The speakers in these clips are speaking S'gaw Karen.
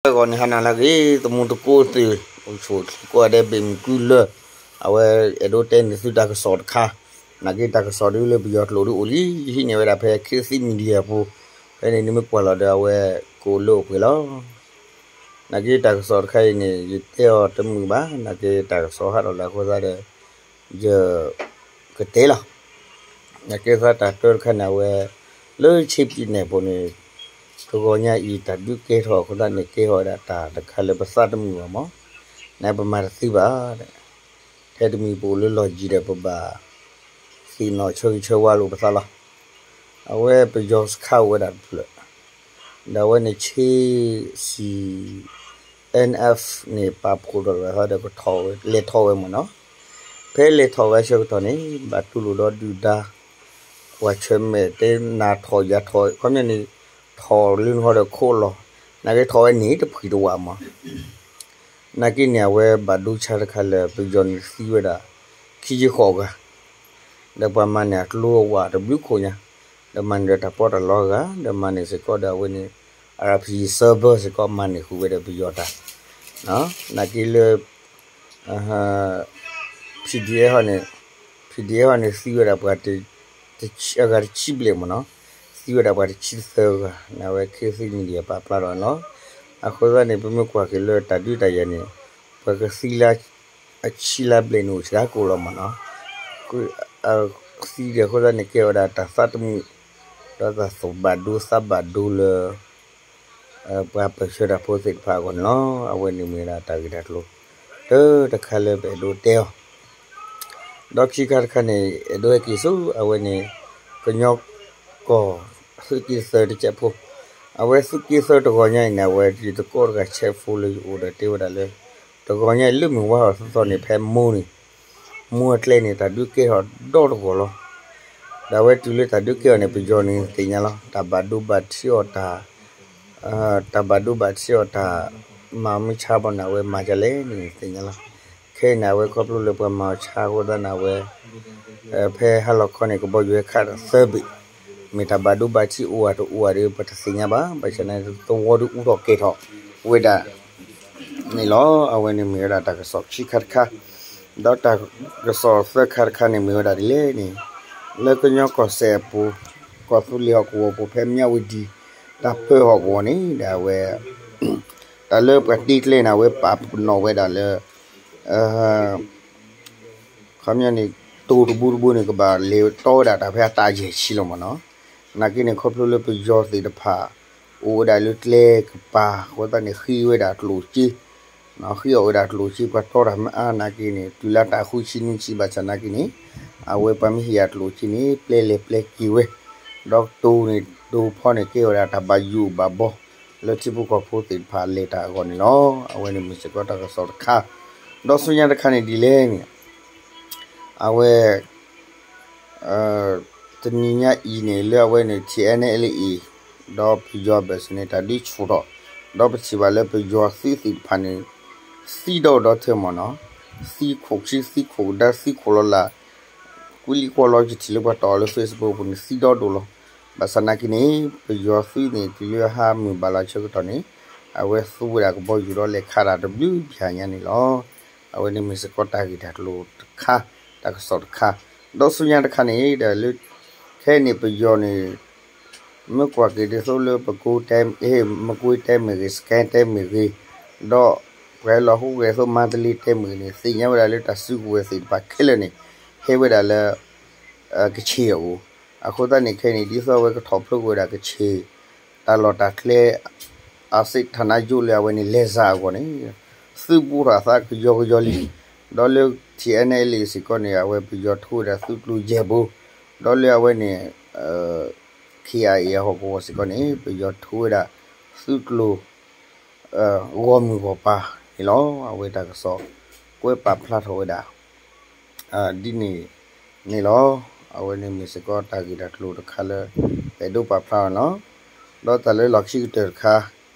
ဂီၤန့ၣ် ဟါနၤလၢအဂ့ၤ သမူသကိးသ့ၣ်, အိၣ်ဆူၣ်အိၣ်ချ့ကိးဂၤဒဲး ဘၣ်မုာ်ကုလၢ, အဝဲအဲၣ်ဒိးတဲန့ၢ်သုတၢ်ကစီၣ်တခါ, နာ်က့တၢ်ကစီၣ်ဒ်လၢပယီၤကျိာ်ဒ်အိၣ်လံ, ယဟံးန့ၢ်ဝဲဒၣ်ဖဲ ခေတ်သစ် Media ပူၤ, ဖဲန့ၣ်နမ့ၢ်ကွၢ်လီၤဒီးအဝဲကအိၣ်လၢအိၣ်ပှဲၤလီၤ. နာ်က့တၢ်ကစီၣ်တခါအံၤန့ၣ် ယတဲအီၤတမုာ်ဘၣ်, နာ်က့တၢ်ကစီၣ်ဟးထီၣ်လၢအဃိသတးဒီး ယကတဲလီၤ. နာ်က့သးတၢ်တၢတခါန့ၣ် အဝဲ လၢ ချင်းပြည်နယ် ပူၤန့ၣ် တဂီၤညါအံၤ တၢ်ဒုးကဲထီၣ်အဃိသတးန့ၣ် ကဲထီၣ်ဝဲဒၣ်တၢ်တခါလၢပသးတမုာ်ဘၣ်မး, နပမၤတသ့ဘၣ်, ထဲတမံၤပအိၣ်လၢလီၢ်ယံၤဒီး ပဘၣ်သ့ၣ်နီၣ်ဆၢဂ့ၤဆၢဝါလိာ်ပသးလီၤ. အဝဲပယီၤစခါအိၣ်ဝဲဒၣ်တဖျၢၣ်, ဒီးအဝဲန့ၣ် KNF န့ၣ် ပာ်ဖှိၣ်ထီၣ်လိာ်သးဒီး ကထီၣ်ဝဲ လဲၤထီၣ်ဝဲမ့ၢ်နီၤ, ဖဲလဲၤထီၣ်ဝဲအဆၢကတီၢ်န့ၣ် ဘၣ်တူၢ်လိာ်ဒီးဒုၣ်ဒါ ကွၢ်ဆၢၣ်မဲာ်တဲနၤထီၣ်ယၤထီၣ် ခီပညီန့ၣ် ထီၣ်လၢနဟီဒီးခိၣ်လီၤ, နာ်က့ထီၣ်ဝဲန့ၣ်တဖှံၣ်တဝးမး နာ်က့န့ၣ် အဝဲဘၣ်ဒိဆါတခါလၢပယီၤန့ၣ်သံဝဲဒၣ် ခံဆံဃိးဂၤ, ဒီးပှၤမၤန့ၢ်အကျိအဝးတဘျုးခိၣ်ညါ, ဒီးမၤန့ၢ်ဒီးတၢ်ပီးတၢ်လီအဂၤ, ဒီးမၤန့ၢ်စ့ၢ်ကီးဒီးအဝဲန့ၣ် RPG server စ့ၢ်ကီး မၤန့ၢ်ဃုာ်ဝဲဒီးပယီၤတၢ်, နာ်က့လၢ PDF ဟီန့ၣ်, PDF ဟီန့ၣ် သံဝဲဒၣ်ပှၤ အဂၤတဆံဘျဲၣ်မ့ၢ်နီၤ, သံဝဲဒၣ်ပှၤတဆံသၢဂၤ န့ၣ် အဝဲ ခေတ်သစ် Media ပာ်ဖျါထီၣ်န့ၣ်လီၤ. အဃိသတးန့ၣ် ပမ့ၢ်ကွၢ်က့ၤလၢတၢ်ဒုးတၢ်ယၤန့ၣ် ပှၤကသံလၢ အဆံလါဘျဲၣ်န့ၣ်အိၣ်စှၤကိာ်လီၤမ့ၢ်နီၤ, သံဒံးအဃိသတးန့ၣ် ကဲဝဲဒၣ်တၢ်သးတမုာ် ဒီးတၢ်သူၣ်ဘၣ်ဒိသးဘၣ်ဒိလၢ ပှၤပၢၢ်ဆၢတၢ်ဖိသ့ၣ်တဖၣ်အဂီၢ်န့ၣ်လီၤ. အဝဲန့ၣ်မ့ၢ်ဝဲဒၣ်တၢ်ဂ့ၢ်တၢ်ကျိၤ တၢတခါလၢပအဲၣ်ဒိးတဲအီၤ, ဒီးခံခါတခါန့ၣ် အဲၣ်ဒိးဟဲက့ၤဆူ အဝဲန့ၣ် ကညီကီၢ် သုးက့သၢတကဲးဖိ, အဝဲသုးက့သၢတဂီၤညါအံၤန့ၣ် အဝဲယသကိးတဂၤဆဲးဖိလၢယအိၣ်ဒီးတဲဝဲဒၣ်လၢ တဂီၤညါအံၤလၢမုၢ်ဝါထီၣ်သီသီန့ၣ် ဖဲမိၢ်န့ၣ် မိၢ်အကျဲန့ၣ် တၢ်ဒုးကဲထီၣ်ဒီတဂီၤလီၤ. ဒီးအဝဲတုၤလၢတၢ်ဒုးကဲအီၤန့ၣ် ပယီၤန့ၣ်သ့ၣ်ညါလီၤ. တၢ်ဘၣ်ဒိဘၣ်ထံးအီၤတၢ် တၢ်ဘၣ်ဒိဘၣ်ထံးအီၤတၢ် မၤမုၢ်ဆါဘီန့ၣ် အဝဲမၤဒ်လဲၣ်န့ၣ်သ့ၣ်ညါလီၤ. ခဲအံၤန့ၣ် အဝဲခီဖျိလၢပှၤမၤအီၤဆါအဃိသတးန့ၣ် အဝဲ ဖဲဟါလီၤခီန့ၣ် ကဘီယူၤဟဲခးဒီးသၢဘ့ၣ်, မ့ၢ်တၢ်ဘၣ်ဒိဘၣ်ထံးအိၣ်ဧါတအိၣ်ဧါဒီး ပတသ့ၣ်ညါဘၣ်. ဘၣ်ဆၣ်န့ၣ် သဝီဒုးအူထီၣ်ကဲၤထီၣ်ဝဲဒၣ်န့ၣ်လီၤ. အဝဲန့ၣ်မ့ၢ်ဝဲဒၣ်တၢ်ကစီၣ်ခံခါတခါ, ဒီးတၢ်ကစီၣ်သၢခါတခါန့ၣ်မ့ၢ်ဝဲဒၣ်ဒ်လဲၣ်န့ၣ်, လၢကညီကီၢ်စဲၣ်အပူၤ ကီၢ်သူလ့ၤဟီၣ်ကဝီၤပူၤ ဖဲမၠၣ်ဝတံၤ တၢ်ပၢဟီၣ်ကဝီၤန့ၣ်ဒီး အဝဲ တၢ်လၢပှၤတ့ကျဲန့ၣ် အဝဲပာ်ပနီၣ်ဝဲဒၣ်လၢ ခီပညီန့ၣ် တိၤတဘိတဘိန့ၣ် ကဘၣ်လဲၤတီဝဲဒၣ်တၢ်ဖဲအသးယဲၢ်ဆံလီၤမ့ၢ်နီၤ. နာ်က့န့ၣ် ခီဖျိလၢပယီၤသ့ၣ်တဖၣ် အိၣ်ဝဲဒၣ်လၢကျဲကပၤအဃိသတးန့ၣ် ဃ့ဝဲဒၣ်ကျိၣ်စ့, ဃ့အီၣ်ဝဲဒၣ်ကျိၣ်စ့ ပှၤတီတၢ်မ့ၢ်အါနာ်က့န့ၣ် တုၤလၢတၢ်ဃုဆံနွံဆံဘၣ်ဆၣ်နာ်က့န့ၣ် အဝဲပှၤမ့ၢ်ဟ့ၣ်ယၤကျိၣ်စ့န့ၣ် ပျဲလဲၤပျဲက့ၤဝဲ, ဒီးတိၤန့ၣ် တိၤဖီန့ၣ် ကဲဝဲဒၣ်တၢ်ဘၣ်ယိၣ်ဘၣ်ဘီ လၢထံဖိကီၢ်ဖိသ့ၣ်တဖၣ်အလဲၤတၢ်အဂီၢ်န့ၣ်လီၤ. အဝဲန့ၣ်မ့ၢ်စ့ၢ်ကီးတၢ်ကစီၣ်တခါ, ဒီးဆူညါတခါန့ၣ်ဒ်လဲၣ်န့ၣ် အဝဲ တနံၤညါအံၤန့ၣ် လၢအဝဲန့ၣ် ထံၣ်အဲၣ်နဲၣ်လၢအံၤ ဒီးပယီၤဘၢၣ်စၢၤန့ၣ် တၢ်ဒုးဆူၣ်ထီၣ်, ဒီးပထံၣ်ဘၣ်လၢပယီၤသုးသ့ၣ်တဖၣ်န့ၣ် သံဒီးဒီးထၢမ့ၢ်နီၤ, သံခိၣ်ဆံ သံခိၣ်ကဒါ သံခိၣ်လီၤလး, ကွံလံကွီၢ်လီၤ ယထံၣ်လၢပှၤတီၢ်အီၤလၢ Facebook ပူၤန့ၣ်သံဒီဒိၣ်လီၤ. ဘၣ်ဆၣ်နာ်က့န့ၣ် ပယီၤသုးန့ၣ် တုၤလၢဟါမုၢ်ဘၣ်လီၤဆၢကတီၢ်န့ၣ် အဝဲသူဝဲဒၣ်ကဘီယူၤဒီးလဲၤခးတၢ်တဘျုးဘျီညါန့ၣ်လီၤ. အဝဲန့ၣ်မ့ၢ်စ့ၢ်ကီးတၢ်ဂ့ၢ်တၢ်ကျိၤတခါ, တၢ်ကစီၣ်တခါ, ဒီးဆူညါတခါန့ၣ်ဒီးလၢ ခဲအံၤန့ၣ်ပယီၤန့ၣ် မ့ၢ်ကွၢ်က့ၤဒ်သိးလၢပကိးတဲ မကွ့ၤတဲမ့ၢ်ဂ့ၤ စကဲတဲမ့ၢ်ဂ့ၤ, ဒီးပှၤလီၢ်ဟူဂဲၤသိးမါတလ့တဲမ့ၢ်ဂ့ၤန့ၣ် သ့ၣ်ညါဝဲဒၣ်လၢတၢ်စုကဝဲၤသ့ၣ်တဖၣ်ခဲလၢာ်န့ၣ် ဟဲဝဲဒၣ်လၢ ကချ့ၣ်အအိၣ်, အဃိသတးန့ၣ်ခဲအံၤန့ၣ် ဒ်သိးအဝဲကထီၣ်ဖျိကွံာ်ဝဲဒၣ်ကချ့ၣ် တၢ်လီၢ်တၢ်ကျဲ အစ့ၣ် ဌာနချုပ် လၢအဝဲန့ၣ် လဲၤစၢ်အဂီၢ်န့ၣ် သုးဘူးထီၣ်အသးကယီကယီလံ, ဒီးလၢ ထံၣ်အဲၣ်နဲၣ်လၢအံၤစ့ၢ်ကီးန့ၣ် အဝဲပယီၤထိဝဲဒၣ်သုးကျိၤယဲၢ်ဘိ, ဒီးလၢအဝဲန့ၣ် KIA အဟီၣ်ကဝီၤစ့ၢ်ကီးန့ၣ် ပယီၤထိဝဲဒၣ်သုးကျိၤ ဂီၢ်မုၢ်ဂီၢ်ပၤန့ၣ်လီၤ. အဝဲတၢ်ကစီၣ်ကွဲးပာ်ဖျါထီၣ်ဝဲဒၣ် ဒ်န့ၣ်န့ၣ်လီၤ. အဝဲန့ၣ်မ့ၢ်စ့ၢ်ကီးတၢ်ဂ့ၢ်တၢ်ကျိၤတခါလၢ ပအဲၣ်ဒိးပာ်ဖျါအီၤန့ၣ်လီၤ. ဒီးတၢ်လၢလီၢ်ခံကတၢၢ်တခါ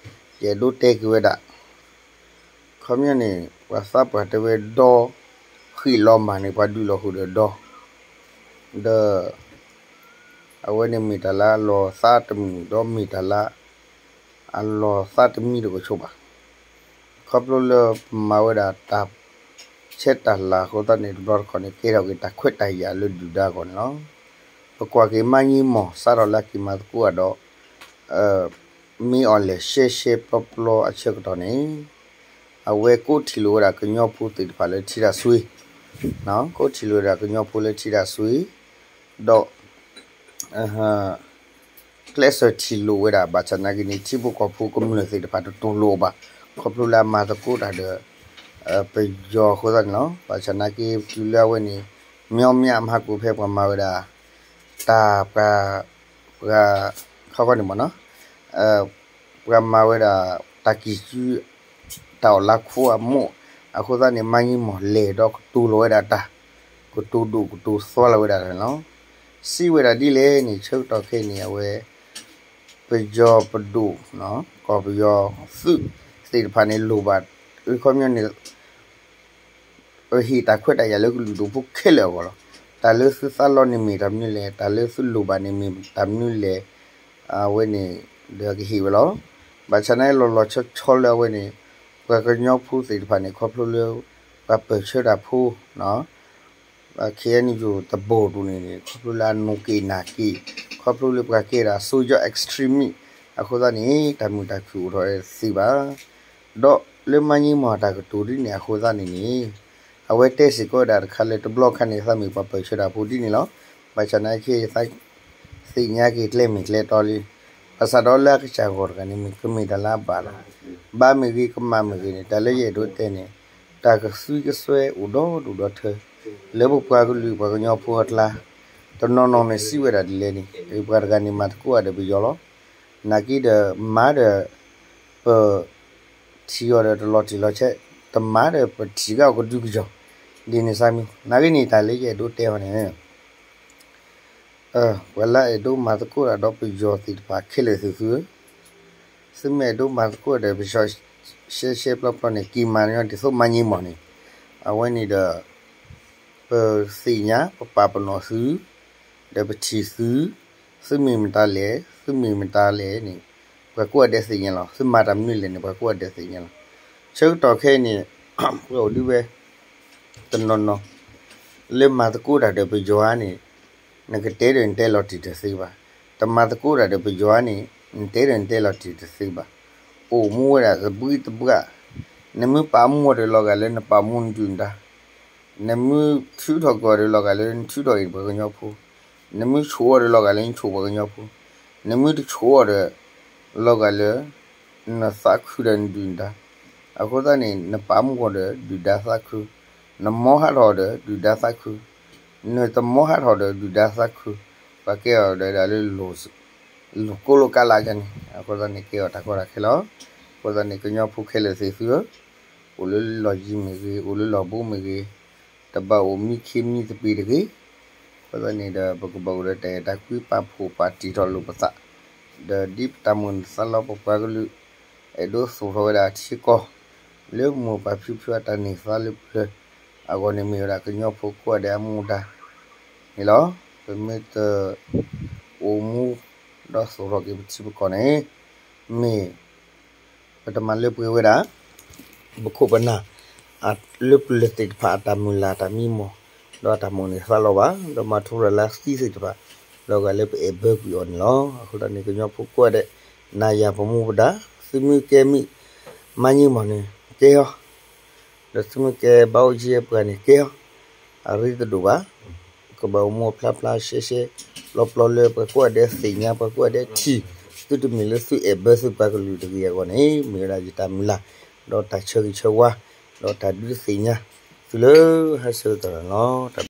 ယအဲၣ်ဒိးတဲက့ၤဝဲဒၣ် ခီပညီန့ၣ် ပှၤသးပှၢ်တဲဝဲဒီ ဃ့ၢ်လီၤမၢ်န့ၣ် ပှၤဒုးလီၤဃုာ်ဒီးဒီ ဒီး အဝဲန့ၣ်မ့ၢ်တၢ်လၢအလီၤသးတမုာ် ဒီးမ့ၢ်တၢ်လၢ အလီၤသးတမံတကီၢ်ဆိဘၣ် ခီဖျိလၢပမၤဝဲဒၣ်တၢ်ဆဲးတၢ်လၤအဃိသတးန့ၣ် တဘျီတခီၣ်န့ၣ် ကဲထီၣ်က့ၤတၢ်ခွဲးတၢ်ယာ်လၢဒုၣ်ဒါအဂီၢ်န့ၣ်လီၤ. ပကွၢ်က့ၤမါနံမီၢ် စးထီၣ်လၢအက့ၤမၤသကိးဒီး မ့ၢ်အီၤလဲၤရှဲရှဲပျီပျီအဆၢကတီၢ်န့ၣ် အဝဲကိးထံၣ်လိာ်ဝဲဒၣ်ကညီဖိသ့ၣ်တဖၣ်လၢထံတၢ်ဆွ့, ကိးထံၣ်လိာ်ဝဲဒၣ်ကညီဖိလၢထံတၢ်ဆွ့, ဒီး ကျဲးစၢးထံၣ်လိာ်ဝဲဒၣ် ဘၣ်ဆၣ်နာ်က့န့ၣ် ထံဖိကီၢ်ဖိကမျၢၢ်သ့ၣ်တဖၣ်တတူၢ်လိာ်ဘၣ် ခီဖျိလၢအမၤသကိးတၢ်ဒီး ပယီၤအဃိသတးန့ၣ်လီၤ. ဘၣ်ဆၣ်နာ်က့တုၤလၢအဝဲန့ၣ် မ့မ့ၢ်အမၤဟးကိးဖဲပှၤမၤဝဲဒၣ် တၢ်ပှၤ ပှၤ ခီခီန့ၣ်မ့ၢ်နီၤ ပှၤမၤဝဲဒၣ် တၢ်ကံၢ်စု တၢ်အီၣ်လါခိအမိၢ် အဃိသတးန့ၣ် မါနံမီၢ်လဲၤဒီးကတိၤလီၤဝဲဒၣ်တၢ်, ကတိၤဒိၣ်ကတိၤသွါလီၤဝဲဒၣ်န့ၣ်လီၤ. စံးဝဲဒၣ်ဒ်လဲၣ်န့ၣ် ဆၢကတီၢ်ခဲအံၤန့ၣ် အဝဲ ပယီၤပဒိၣ် ကီၢ်ပယီၤသုးသ့ၣ်တဖၣ်န့ၣ် လိၣ်ဘၣ် အခီပညီန့ၣ် ဟ့ၣ်တၢ်ခွဲးတၢ်ယာ်လၢကလုာ်ဒူၣ်ဖိခဲလၢာ်အဂီၢ်လီၤ. တၢ်လၢသုသးလီန့ၣ်မ့ၢ်တၢ်မနုၤလဲၣ်, တၢ်လၢသုလိၣ်ဘၣ်န့ၣ်မ့ၢ်တၢ်မနုၤလဲၣ်, အဝဲန့ၣ် ဒီးကဟ့ၣ်ဝဲလီၤ. ဘၣ်ဆၣ်နာ်က့လီၤလီၤဆီဆီလၢအဝဲန့ၣ် ပှၤကညီဖိသ့ၣ်တဖၣ်န့ၣ် ခီဖျိလၢ ပှၤပၢၢ်ဆၢတၢ်ဖိ KNU တဘိၣ်ဒူၣ်န့ၣ်န့ၣ် ခီဖျိလၢအနီၢ်က့ၣ်နာ်က့ၣ်, ခီဖျိလၢပှၤကဲဒၣ် social extremist အဃိသတးန့ၣ် တၢ်မုာ်တၢ်ခုၣ်အိၣ်ထီၣ်တသ့ဘၣ်. ဒီးလၢမါနံမီၢ်တၢ်ကတိၤဒ်န့ၣ်အဃိသတးန့ၣ်န့ၣ် အဝဲတဲစ့ၢ်ကီးဝဲဒၣ်တခါလၢတဘျီခါန့ၣ် သးမ့ၢ်ပှၤပၢၢ်ဆၢတၢ်ဖိဒ်န့ၣ်လီၤ. ဘၣ်ဆၣ်နာ်က့ သ့ၣ်ညါက့ၤကျဲမ့ၢ်ကျဲတီလံ. ဘၣ်ဆၣ်ဒီးလၢအကစၢ်ဂီၢ်တဂၤန့ၣ် မ့ၢ်ကမ့ၢ်တၢ်လၢအဘၣ်လီၤ. ဘၣ်မ့ၢ်ဂ့ၤကမၣ်မ့ၢ်ဂ့ၤန့ၣ် တၢ်လၢယအဲၣ်ဒိးတဲန့ၣ် တၢ်ကသွံကစွဲအိၣ်ဒီဒူၣ်ဒီထၢ လၢပပှၤကလုာ်ပှၤကညီဖိအကျါ တနီၤနီၤန့ၣ်စံးဝဲဒၣ်ဒ်လဲၣ်န့ၣ် ပှၤတဂၤန့ၣ်မၤသကိးဒီးပယီၤလီၤ. နာ်က့ဒီးမၤဒီး ပ ထံၣ်အီၤဒီးတလီၤတံၢ်လီၤဆဲး, တမၤဒီးပထံၣ်က့ၤအီၤကဒုကယီၤ, ဒ်န့ၣ်စၢ်မံၤ. နာ်က့န့ၣ် တၢ်လၢယအဲၣ်ဒိးတဲအီၤန့ၣ် ပှၤလၢအဲၣ်ဒိးမၤသကိးတၢ်ဒီးပယီၤသ့ၣ်တဖၣ်ခဲလၢာ်သ့ၣ်သုဧၢ, သုမ့ၢ်အဲၣ်ဒိးမၤသကိးဒီးပယီၤရှဲရှဲပျီပျီန့ၣ် က့ၤမၤညီဒ်သိးမါနံမီၢ်န့ၣ်, အဝဲန့ၣ်ဒီး ပသ့ၣ်ညါ ပပာ်ပနီၣ်သု ဒီးပထံၣ်သု, သုမ့ၢ်မတၤလဲၣ်, သုမ့ၢ်မတၤလဲၣ်န့ၣ် ပှၤကိးဂၤဒဲးသ့ၣ်ညါလီၤ. သုမၤတၢ်မနုၤလဲၣ်န့ၣ် ပှၤကိးဂၤဒဲးသ့ၣ်ညါလီၤ. ဆၢကတီၢ်ခဲအံၤန့ၣ် ပှၤအိၣ်ဒုးဝဲ တနီၤနီၤ လၢမၤသကိးတၢ်ဒီးပယီၤဧါန့ၣ် နကတဲဒီးနတဲလီၤတံၢ်တသ့ဘၣ်. တမၤသကိးတၢ်ဒီးပယီၤဧါန့ၣ် နတဲဒီးနတဲလီၤတံၢ်တသ့ဘၣ်. အိၣ်မူဝဲဒၣ်သဘှံးသဘှၣ်, နမ့ၢ်ပာ်မူအီၤဒီးလီၤဂာ်လၢနပာ်မူနဒုၣ်နဒါ, နမ့ၢ်ထုးထီၣ်ကွံာ်အီၤဒီးလီၤဂာ်လၢနထုးထီၣ်က့ၤပှၤကညီဖိ, နမ့ၢ်ဆိၣ်အီၤဒီးလီၤဂာ်လၢနဆိၣ်ပှၤကညီဖိ, နမ့ၢ်တဆိၣ်အီၤဒီး လီၤဂာ်လၢ နသးခုဒီးနဒုၣ်နဒါ. အဃိသတးန့ၣ် နပာ်မူအီၤဒီးဒုၣ်ဒါသးခု, နမီဟးထီၣ်အီၤဒီးဒုၣ်ဒါသးခု, နတမီဟးထီၣ်ဒီးဒုၣ်ဒါသးခု, ပှၤကဲအီၤဒီးဒၣ်လၢ လူၤကိၢ်လိာ်ကးလးန့ၣ်, အဃိသတးန့ၣ် ကဲအီၤတၢ်ကီတၢ်ခဲလီၤ. အဃိသတးန့ၣ် ကညီဖိခဲလၢာ်သ့ၣ်သုဧၢ, အိၣ်လၢလီၢ်ယံၤမ့ၢ်ဂ့ၤ, အိၣ်လၢလီၢ်ဘူးမ့ၢ်ဂ့ၤ, တဘၣ်အိၣ်မံခ့မံသပ့ၤတဂ့ၤ. အဃိသတးန့ၣ်ဒီး ပကဘၣ်အိၣ်ဒီးတၢ်အဲၣ်တၢ်ကွံ ပာ်ဖှိၣ်ပာ်တံၢ်ထီၣ်လိာ်ပသး, ဒီးဒ်ပတၢ်မိၣ်န့ၢ်သးလီပပှၤကလုာ် အဲၣ်ဒိးသူၣ်ထီၣ်ဝဲဒၣ်ထံကီၢ် လၢမိၢ်ပၢ်ဖံဖုအတၢ်န့ၢ်သါလၢပျၢၤအဂီၢ်န့ၣ် မ့ၢ်ဝဲဒၣ်ကညီဖိကိးဂၤဒဲးအမူဒါန့ၣ်လီၤ. ပမ့ၢ်တ အိၣ်မူဒီးသူၣ်ထီၣ်က့ၤပထံပကီၢ်န့ၣ် မ့ၢ် ပတမၤလၢပှဲၤဝဲဒၣ် ပခိၣ်ပနၢ် လၢပျၢၤသ့ၣ်တဖၣ်အတၢ်မုၢ်လၢ်တၢ်မံမီၢ် ဒီးအတၢ်မိၣ်န့ၢ်သးလီဘၣ်, ဒီးမၤထူရၤလၢသံသ့ၣ်တဖၣ် လီၤဂာ်လၢပအဲၣ်ဘၢကွံာ်အီၤန့ၣ်လီၤ. အဃိသတးန့ၣ် ကညီဖိကိးဂၤဒဲး နၤယၤပမူပဒါ သုမ့ၢ်ကဲမံ မါယံမီၢ်န့ၣ် ကဲအီၤ ဒီးသုမ့ၢ်ကဲဘၣ်အိၣ်ကံပှၤန့ၣ်ကဲအီၤ, အရ့တဒိၣ်ဘၣ်. ကဘၣ်အိၣ်မူအဖျါဖျါရှဲရှဲ ပျီပျီလၢပှၤကိးဂၤဒဲးသ့ၣ်ညါ ပှၤကိးဂၤဒဲးထံၣ်, သုတမ့ၢ်လၢသုအဲၣ်ဘၢသုပှၤကလုာ်တဂ့ၤအဂီၢ်န့ၣ် မ့ၢ်ဝဲဒၣ်ယတၢ်မုၢ်လၢ် ဒီးတၢ်ဆၢဂ့ၤဆၢဝါ ဒီးတၢ်ဒုးသ့ၣ်ညါသုလၢဟါဆၢကတီၢ်န့ၣ်လီၤ.